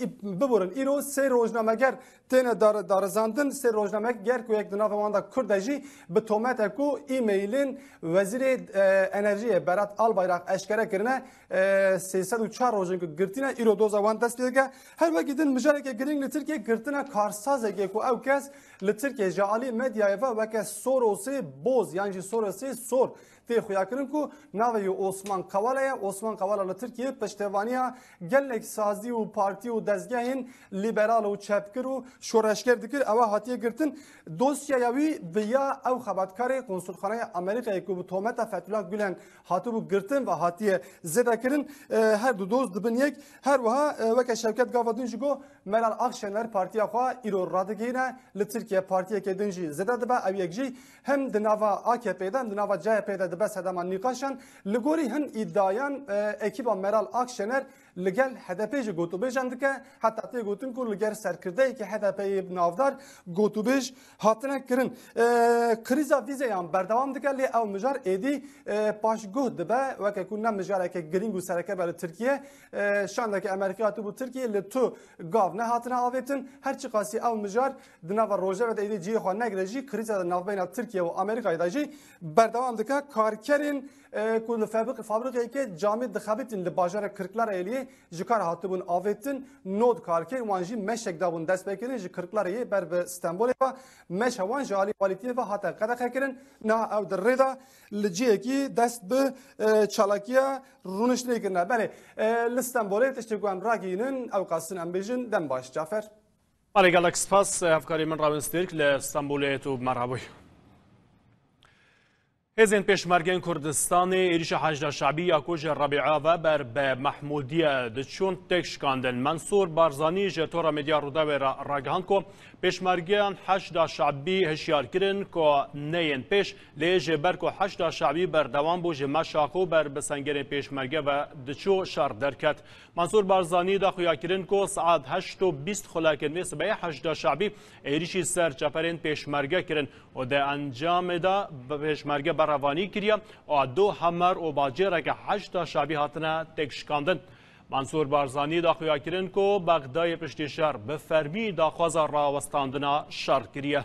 e, biborin, îro sê rojnameger têne dar-, darizandin. Sê rojnameger ku yek di nava wan de Kurd e jî bi tomete ku e-mailên Wezîrê, e, Enerjiyê Berat Albayrak eşkere kirine, e, sê sed û çar rojên ku girtîne, îro doza wan dest pê dike. Her wekî din mijareke girîng li Tirkiye girtina karsazekê ku ew kes li Tirkiye ji alî medyayê ve weke Sorosê boz yan jî Sorosê sor tê xuyakirin ku navê wî Osman Kavala ye. Osman Kavala li Tirkiyê piştevaniya gelek sazî û partî û dezgehên lîberal û çepgir û şoreşger dikir. Ew hatiye girtin. Dosyeya wî bi ya ew xebatkarê Konsulxaneya Amerîkayê ku bi tometa Fethullah Gulen hatibû girtin ve hatiye zêdekirin. E, her du doz dibin yek. Her wiha, e, weke Şevket gava din jî got, Meral Akşener partiya xwe îro radigihîne, li Tirkiye partiyeke din jî zêde dibe. Ew yek jî hem di nava A K P de hem di nava C H P de dibe sedema nîqaşan. Li gorî hin îdiayan, e, ekîba Meral Akşener li gel H D P jî gotûbêjan dike. Heta tê gotin ku li gel serkirdeyekî H D P yê navdar gotûbêj hatine kirin. E, krîza vîzeyan berdewam dike, lê ew mijar êdî, e, paşguh dibe, weke ku ne mijareke girîng û sereke be li Tirkiye. E, şandeke Amerîkî hatibû Tirkiye, li tu gav nehatine avêtin. Her çiqasî ew mijar di nava rojeve de êdî cihê xwe negire jî, krîza di navbeyna Tirkiye û Amerîkayê de jî berdewam dike. Karkerên, e, ku li fabrik-, fabrikeke camê dixebitîn li bajarê Kirklareyê ji kar hatibûn avêtin, nod karker wan jî meşek dabûn destpêkirin, ji Kirklareyê ber bi Stenbolê ve meşa wan ji alî walîtiyê ve hate qedexekirin. Niha ew di rê de li cihekî dest bi, e, çalakiya rûniştinê kirine. Belê, e, li Stenbolê tiştê ku em ragihînin, ew qasin em bêjin, dem baş, Cafer. Belê, gelek spas, hevkarê min Rawin Stêrk li Stenbolê tu bi me re bûy. Hêzên Pêşmergên Kurdistanê êrîşa Heşda Şebî ya ku ji Rebîa ve ber bi Mehmûdiye diçûn têk şikandin. Mensûr Barzanî ji Tora Medya Rûdawê re ragihand ku pêşmergeyan Heşda Şebî hişyar kirin ku neyên pêş, lê ji ber ku Heşda Şebî berdewam bû ji meşa xwe ber bi sengerên Pêşmerge ve diçû, şer derket. Mansûr Barzanî da xuyakirin ku saet heşt û bîst xulekên vê sibehê Heşda Şebî êrîşî ser çeperên Pêşmerge kirin û di encamê de Pêşmerge berevanî kiriye û du hemer û bacêreke Heşda Şebî hatine têkşikandin. Mansûr Barzanî da xuyakirin ku Bexdayê piştî şer bi fermî daxwaza rawestandina şer kiriye.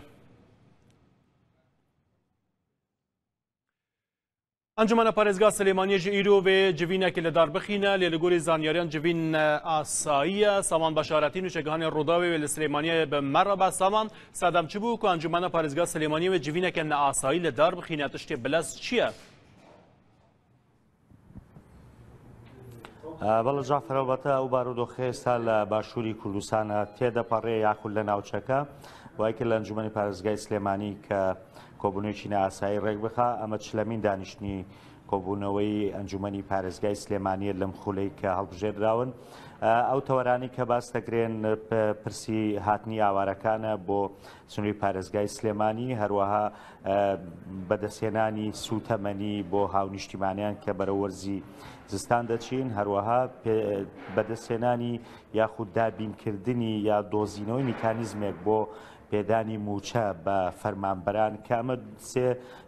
Encûmena Parêzgeha Silêmaniyê ji îro vê civînekê li dar bixîne, lê li gorî zanyariyan civîn neasayî ye. Saman Başaretî nûçegihanê Rûdawê wê li Silêmaniyê bi me re be. Saman, sedem çi bû ku Encûmena Parêzgeha Silêmaniyê wê civîneke neasayî li dar bixîne? Tiştê bilez çi ye? بەڵێ جافەرەوەتە ئەو بارودۆخی ئێستا لە باشووری کوردستانە تێدەپەڕێ یاخود لە ناوچەکە، وای کرد لە ئەنجومەنی پارێزگای سلێمانی کە کۆبوونەوەیەکی نائاسایی ڕێک بخا. ئەمە چلەمین دانیشتنی کۆبوونەوەی ئەنجومەنی پارێزگای سلێمانیە لەم خولەی کە هەڵبژێردراون. ئەو تەوەرانی کە باس دەکرێن، پ-، پرسی هاتنی ئاوارەکانە بۆ سنووری پارێزگای سلێمانی، هەروەها، ئە، بەدەستهێنانی سووتەمەنی بۆ هاونیشتیمانیان کە بەرەو وەرزی زستان دەچین، هەروەها پێ-، بەدەستهێنانی یاخود دابینکردنی یا دۆزینەوەی میکانیزمێک بۆ پێدانی موچە بە فەرمانبەران، کە ئەمە سێ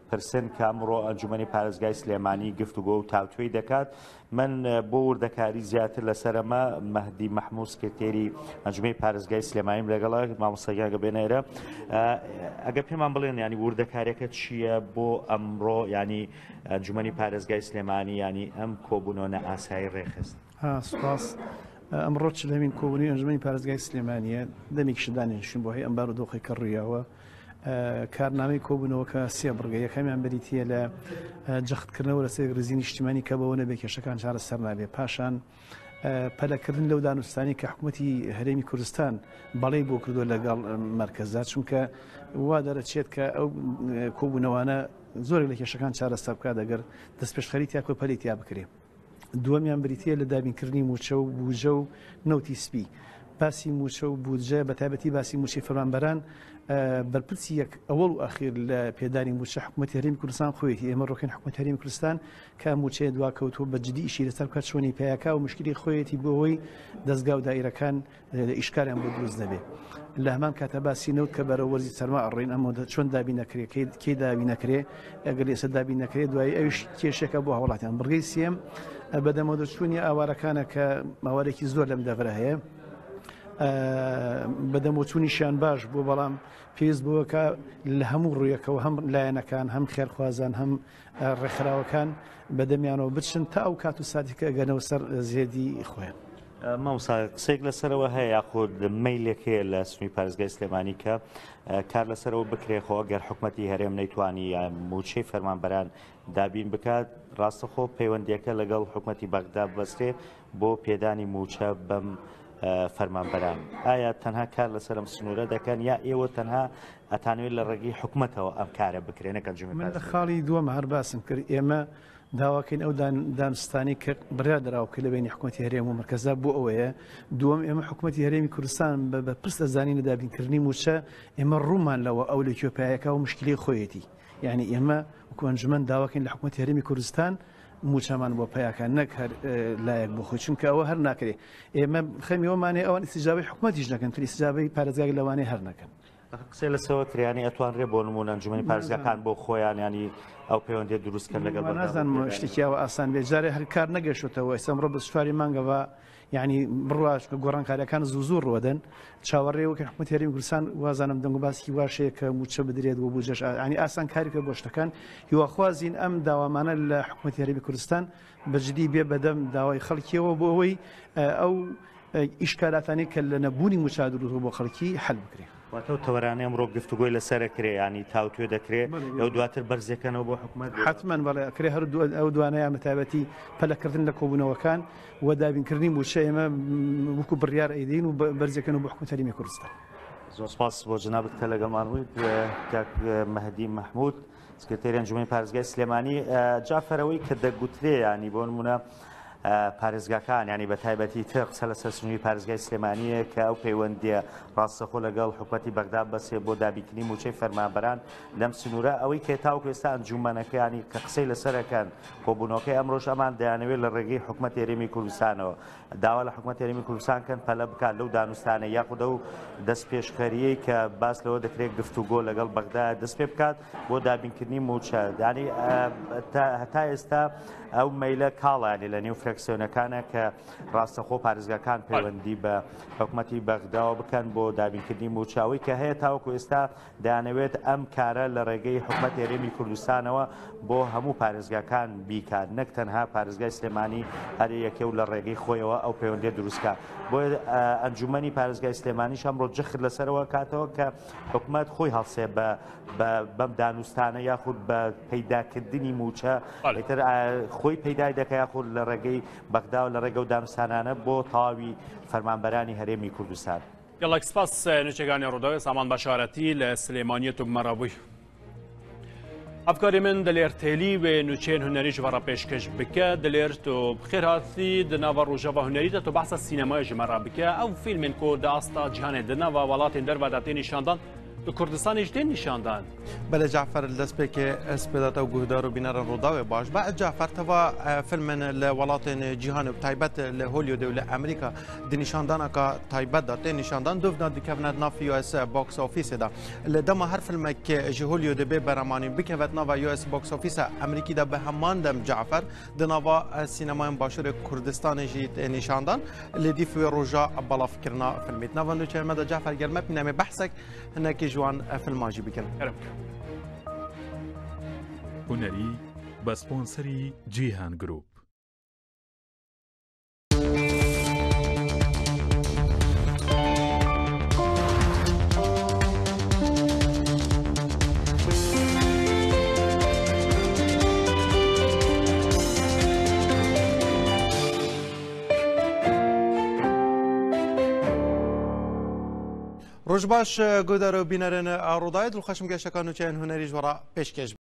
پرسن کە ئەمڕۆ ئەنجومەنی پارێزگای سلێمانی گفتوگۆ و تاوتوێی دەکات. من، ئە، بۆ وردەکاری زیاتر لەسەر ئەمە، مەهدی مەحموود، سکرتێری ئەنجومەی پارێزگای سلێمانیم لەگەڵە، مامۆستاگیان گە بێنە ئێرە. ئە، ئەگە پێمان بڵێن، یعنی، وردەکاریەکە چییە بۆ ئەمڕۆ، یعنی، ئەنجومەنی پارێزگای سلێمانی، یعنی، ئەم کۆبوونەوە نەئاسایی ڕێخست؟ ها، سوپاس. ئەمڕۆ چلەمین کۆبوونەوەی ئەنجومەنی پارێزگای سلێمانیە. دەمێکیش دانیشتین بۆ هەی ئەم بارودۆخی کە ڕوویاوە. ئە، کارنامەی کۆبوونەوەکە سێ بڕگە. یەکەمیان بریتیە لە، ئە، جەختکردنەوە لەسەر ڕێزی نیشتیمانی کە بەوە نەبێ کێشەکان چارەسەر نابێ. پاشان، ئە، پەلەکردن لەو دانوستانی کە حکوومەتی هەرێمی کوردستان بەڵێی بۆ کردووە لەگەڵ، ئە، مەرکەزدا، چونکە وا دەرەچێت کە ئەو، ئە، کۆبوونەوانە زۆرێک لە کێشەکان چارەسەر بکات، ئەگەر دەستپێشخەری تیا کۆ پەلی تیا بکرێ. دووەمیان بریتیە لە دابینکردنی موچە و بودجە و نەوتی سپی. باسی موچە و بودجە، بە تایبەتی باسی موچەی فەرمانبەران، ئە، بەرپرسی یەک ئەوەڵ و ئەخیر لە پێدانی موچە حکوومەتی هەرێمی کوردستان خۆیەتی. ئێمە ڕۆکەین حکوومەتی هەرێمی کوردستان کە موچەیە دواکەوتووە بە جدی ئیشی لەسەر بکات، چۆنی پێیاکا و مشکلی خۆیەتی بۆ ئەوەی دەستگا و دایرەکان، ئە، ئیشکاریان بۆ دروست نەبێ. لە هەمان کاتە باسی نەوت کە بەرەو وەرزی سەرما ئەڕێن، ئەمە دە-، چۆن دابین نەکرێ، کەی، کەی دابین نەکرێ، ئەگەر ئێستا دابین نەکرێ، دوایی ئەویش کێشێکە بۆ هاوڵاتیان. بڕگەی سێم، ئە، بەدەمەوە دەچوونی ئاوارەکانە کە ئاوارێکی زۆر لەم دەڤرە هەیە. ئە، بەدەمەوە چوونیشیان باش بوو، بەڵام پێویست بووە کە لە هەموو ڕوویەکەوە هەم لایەنەکان، هەم خێرخوازان، هەم، ئە، ڕێکخراوەکان بەدەمیانەوە بچن تا ئەو کات و ساتی کە ئەگەنەوە سەر زێدی خۆیان. مامۆستا، قسەیەک لەسەرەوە هەیە، یاخود مەیلێک هەیە لە سنووری پارێزگای سلێمانی کە، ئە، کار لەسەرەوە بکرێ؟ خۆ ئەگەر حکومەتی هەرێم نەیتوانی، ئە، مووچەی فەرمانبەران دابین بکات، ڕاستەخۆ پەیوەندیەکە لەگەڵ حکومەتی بەغدا ببەستێ بۆ پێدانی مووچە بەم، ئە، فەرمانبەران. ئایا تەنها کار لەسەر ئەم سنوورە دەکەن، یا ئێوە تەنها ئەتانوێت لە ڕێگەی حکومەتەوە ئەم کارە بکرێ، نەک ئەنجومی من لە پارێزگای؟ خاڵی دووەم هەر باسم کرد، ئێمە داواکەین ئەو دان-، دانوستانی کە بڕیار دراوە کە لە بینی حکومەتی هەرێم و مەرکەزدا بۆ ئەوەیە. دووەم، ئێمە حکومەتی هەرێمی کوردستان بە، بە پرس دەزانین لە دابینکردنی مووچە، ئێمە ڕوومان لەوە ئەو لە کوێ پیاکە و مشکلی خۆیەتی. یعنی ئێمە وەکو ئەنجومەن داواکەین لە حکومەتی هەرێمی کوردستان مووچەمان بۆ پیاکە، نەک هەر، ئێ، لایەک بۆ خۆی، چونکە ئەوە هەر ناکرێ. ئێمە خەمی ئەومانێ ئەوان ئیستیجابەی حکومەتیش نەکەن، تر ئیستیجابەی پارێزگای لەوانەیە هەر نەکەن. قسەی لەسەوە کرێ، یعنی ئەتوانرێ بۆ نمونە ئەنجومەنی پارێزگاکان بۆ خۆیان، یعنی ئەو پەیوەندیە دروست کەن لەگەڵ بەغدا نازانم بۆ پێدان. شتێکی ئەوە ئاسان بێ. جارێ هەر کار نەگەشتوتەوە، ئێستا ئەمڕۆ بە چواری مانگەوە، یعنی بڕوا، چونکە گۆڕانکاریەکان زوو زوو ڕوەدەن. چاوەڕێ وەکە حکومەتی هەرێمی کوردستان، وازانم دەنگ و باسی واشەیە کە موچە بدرێت بۆ بودجەش، یعنی ئاسان کاری پێ بۆ شتەکان. هیواخوازین ئەم داوامانە لە حکومەتی هەرێمی کوردستان بەجدی بێ بەدەم داوای خەڵکیەوە بۆ ئەوەی، ئە، ئەو، ئە، ئیشکالاتانی کە لە نەبوونی موچە دروست بۆ خەڵکی حل بکرێ. واتە ئەو تەوەرانەی ئەمڕۆ گفتوگۆی لەسەر ئەکرێ، یعنی تاوتوێ دەکرێ، بەڵێ، ئەو بەڵێ. دواتر بەرزێکەنەوە بۆ حکومەت؟ حتمەن بەڵێ، ئەکرێ هەر دو-، ئەو دوانەیە مەتابەتی پەلەکردن لە کۆبوونەوەکان و دابینکردنی موچە ئێمە، م، وەکو بڕیار ئەیدەین و بە-، بەرزێکەن و بۆ حکومەت هەرێمی کوردستان. زۆر سپاس بۆ جنابت کە لەگەڵمان بوویت، کاک مەهدی مەحموود، سکرتێری ئەنجومەنی پارێزگای سلێمانی. ئە، جعفەر، ئەوەی کە دەگوترێ، یعنی بۆ نمونە، ئە، پارێزگاکان، یعنی بە تایبەتی تر قسە لەسەر سنووری پارێزگای سلێمانیە کە ئەو پەیوەندیە ڕاستەخۆ لەگەڵ حکومەتی بەغدا بەسێ بۆ دابینکردنی موچەی فەرمانبەران لەم سنوورە. ئەوەی کە تاوەکو ئێستا ئەنجومەنەکە، یعنی کە قسەی لەسەر ئەکەن، کۆبوونەوەکەی ئەمڕۆش ئەمان دەیانەوێت لە ڕێگەی حکومەتی هەرێمی کوردستانەوە داوا لە حکومەتی هەرێمی کوردستان کەن پەلە بکات لەو دانوستانە یاخود ئەو دەستپێشخەریەی کە باس لەوە دەکرێت گفتوگۆ لەگەڵ بەغدا دەست پێ بکات بۆ دابینکردنی موچە. یعنی، ئە، تا، هەتا ئێستا ئەو مەیلە کاڵە، یعنی لە نێو فرەکسیۆنەکانە کە ڕاستەخۆ پارێزگاکان پەیوەندی بە حکومەتی بەغداوە بکەن بۆ دابینکردنی موچە. ئەوەی کە هەیە تاوەکو ئێستا دەیانەوێت ئەم کارە لە ڕێگەی حکومەتی هەرێمی کوردستانەوە بۆ هەموو پارێزگاکان بیکات، نەک تەنها پارێزگای سلێمانی هەر یەکێ و لە ڕێگەی خۆیەوە ئەو پەیوەندیە دروستکات. بۆیە، ئە، ئەنجومەنی پارێزگای سلێمانیش ئەمڕۆ جەخت لەسەرەوە کاتەوە کە حکومەت خۆی هەڵسێ بە، بە، بەم دانوستانە یاخود بە پەیداکردنی موچە. بەڵێ. ئیتر، ئە، خۆی پەیدای دەکە یاخود لە ڕێگەی بەغدا و لە ڕێگە و دانوستانانە بۆ تەواوی فەرمانبەرانی هەرێمی کوردستان. گەڵەک سپاس، نوچەگانی ڕووداوێ سامان بەشارەتی لە سلێمانیە تو بمەڕەبووی. ئەفکاری من دلێر تێلی وێ نوچێن هونەریش وەڕە پێشکەش بکە. دلێر تو بخێر هاتی دناوە ڕۆژەوە هونەریتە تو بەحسە سینەمای ژمەڕە بکە. ئەو فیلمێن کۆ دە ئاستا جیهانێ دناوە وڵاتێن دەروا داتێ نیشاندان، تو کوردستانیش دێن نیشاندان. بەلێ جعفر، لە دەست پێکێ ئەس پێداتە و گوهدار و بینەرە ڕووداوێ باش. بە جعفر تەوا، ئە، فیلمێن لە وڵاتێن جیهان و تایبەت لە هۆلیۆدێ و لە ئەمریکا دنیشاندانەکە تایبەت دا تێ نیشاندان دوڤنا دکەونە ناف یو ئێس بۆکس ئۆفیسێدا. لە دەما هەر فیلمێک ژی هۆلیۆدێ بێ بەرەمانی بکەوێت ناوا یو ئێس بۆکس ئۆفیسە ئەمریکی دا بە هەمان دەم جعفر دناوا، ئە، سینەمایان باشوورێ کوردستانێ ژی تێ نیشاندان لە دیف وێ ڕۆژا بەڵافکردنا فیلمیت. ناوا نوچەمەدا جعفر گەرمە پینەمێ بەحسێک هەنێکی ژوان، ئە، فیلمان ژی بکەن. هونەری بە سپۆنسەری جیهان گروپ. ڕۆژ باش، گودار و بینەرێن ڕووداوێ، دڵخۆشم گەشەکان و چێن هونەری ژوەڕا پێشکەش